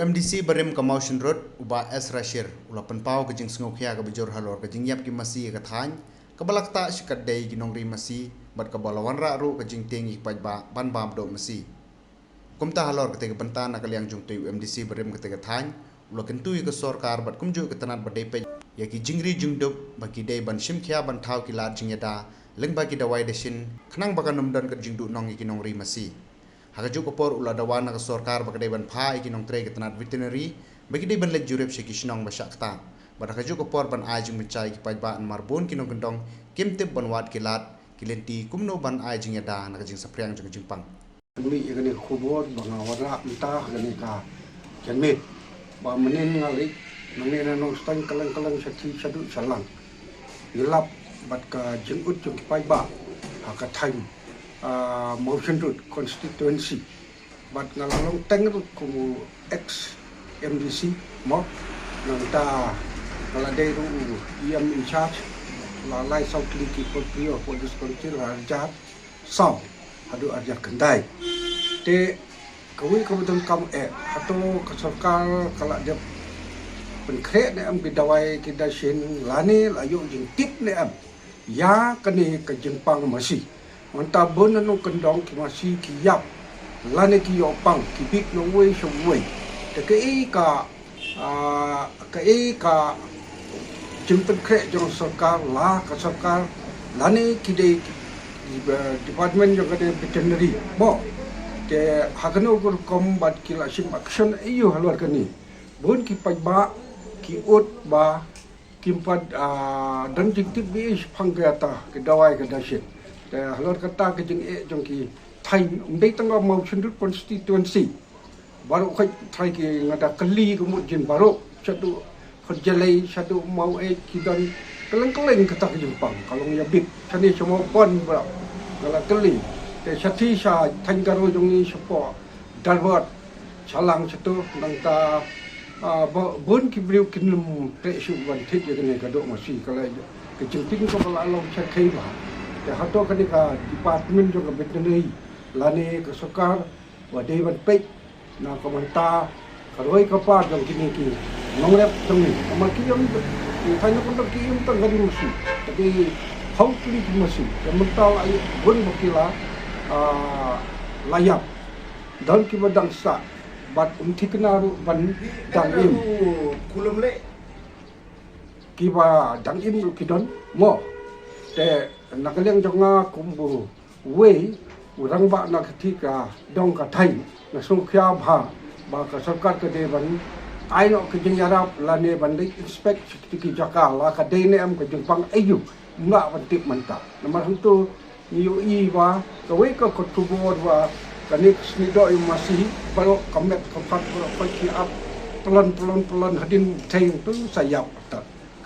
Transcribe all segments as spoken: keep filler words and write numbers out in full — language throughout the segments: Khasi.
MDC barim ka Mawshynrut, u Bah S Rashir, u la pynpaw ka jingsngewkhia kaba jur halor ka jingïap ki masi ha ka thaiñ, kaba la ktah shikatdei ki nongri masi, bad kaba la wanrah ruh ka jingtieng ïa ki paidbah ban bam doh masi. Kumta halor katei ka bynta na ka liang jong utei u MDC barim katei ka thaiñ, u la kyntu ïa ka sorkar bad kumjuh ka tnat ba dei peit ïa ki jingri jingdup ba ki dei ban shimkhia ban thaw ki lad jingïada lyngba ki dawai dashin, khnang ba kan ym don ka jingduhnong ïa ki nongri masi. Ha kajuh ka por u la dawa na ka sorkar ba ka dei ban phah ïa ki nongtrei ka tnat veterinary ba ki dei ban leit jurip sha ki shnong ba shah ktah. Bad ha kajuh ka por ban ai jingpynshai ïa ki paidbah, namar bun ki nongkyndong kim tip ban wad ki lad, ki lynti kumno ban ai jingïada na ka jingsaphriang jong ka jingpang. Mih ïa kane ka khubor ba nga wanrah mynta ha kane ka janmiet ba mynnin nga leit nangne na Nongstoiñ, kylleng kylleng shathie shaduh shalang, ngi lap bad ka jingud jong ki paidbah ha ka thaiñ, ah, Mawshynrut constituency. Bad nga la long teng ruh kum u ex MDC mo. Nangta nga la dei ruh u EM in charge, la lai saw tylli ki por prio por diskon ki la jar saw haduh arjar khyndai. Te kawei ka ba donkam eh, hato ka sorkar ka la dep pynkhreh ne em ki dawai ki dashin, lane la ïoh jingtip ne em ïa kane ka jingpang masi? Mynta bun na nongkyndong ki masi ki ïap lane ki ïoh pang, ki bieit na uwei sha uwei. Te kaei ka, ah, kaei ka jingpynkhreh jong sorkar, la ka sorkar lane ki dei, eh, department jong ka dei veterinary mo? Te ha kano ka rukom bad ki la shim action aïu halor kane? Bun ki paidbah ki ud ba kim pat, ah, don jingtip bha shaphang kata ka dawai ka dashin. Te halor kata ka jingeh jong ki thaiñ, ym dei tang ka Mawshynrut constituency, baroh khoit thaiñ ki nga da kylli ka mut jin baroh, shaduh Port Jailew, shaduh Maweit, ki don kylleng kylleng kata ka jingpang. Ka long ïa bit shane sha Mawpon baroh nga la kylli. Te shathie sha thaiñ Garo jong ngi shapoh Darbot, Shalang shato, nangta, ah, ba, bun ki briew kin ym treh shuh ban thied ïa kane ka doh masi, ka la ka jingtieng kaba la long shakhei bha. Te hato kane ka department jong ka veterinary lane ka sorkar ba dei ban peit na ka bynta ka roi ka par jong kine ki nongrep jong ngi. Namar ki ïam, ki thaiñ nongkyndong ki ïam tang ka ri masi, te ki haw tylli ki masi. Te mynta la ïa bun ba ki la, ah, la ïap. Don kiba dang sah bad ym thikna ruh ban dang im. Kiba dang im ruh ki don mo. Te na ka liang jong nga kum uwei u rangbah na ka kti ka dong ka thaiñ, nga sngewkhia bha ba ka sorkar ka dei ban ai noh ka jingïarap lane ban leit inspect sha kiti ki jaka, la ka dei ne em ka jingpang aïu, ym lah ban tip mynta. Namar hangto ngi ïohi ba kawei ka kot khubor ba kane ka snieh doh ïa u masi baroh ka met ka phad baroh khoit ki ap, pylon pylon pylon, hadien theng tu sa ïap.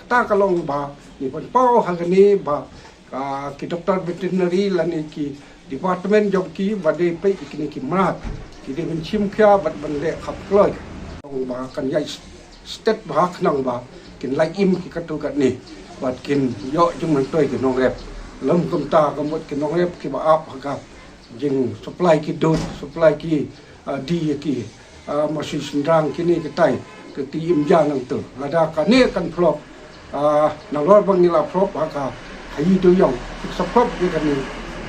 Kata ka long ba ngi pynpaw ha kane ba ka, ki doktor veterinary lane ki department jong ki ba dei peit ïa kine ki mrad, ki dei ban shim khia bad ban leh khapkhlaiñ. Ba kan ïai stet bha khnang ba kin lait im ki katto katne bad kin ïoh jingmyntoi ki nongrep. Lym kumta ka mut ki nongrep kiba ap ha ka jing supply ki dud, supply ki, ah, die ïa ki, ah, masi shynrang, kine kitai ki im ja nangto. Lada kane kan flop, ah, nalor ba ngi la flop ha ka Haï Dewïong, ki sa flop ïa kane.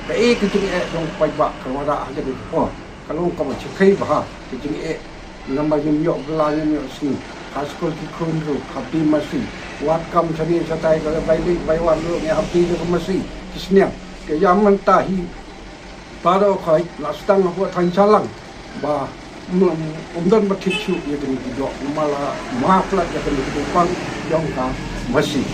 Kaei ka jingeh jong paidbah ka wanrah ha kane ka por? Ka long kaba shakhei bha ka jingeh. Namar ngim ïoh bylla ngim ïoh sngi. Ha skul ki khun ruh hap die masi. Wat kam shane shatai ka la bai leit bai wan ruh ngi hap die da ka masi ki sniang. Te ïa mynta hi baroh khoit la sdang hapoh thaiñ Shalang ba ym, ym don ba thied shuh ïa kine ki doh, namar la map lad ïa kane ka jingpang jong ka masi.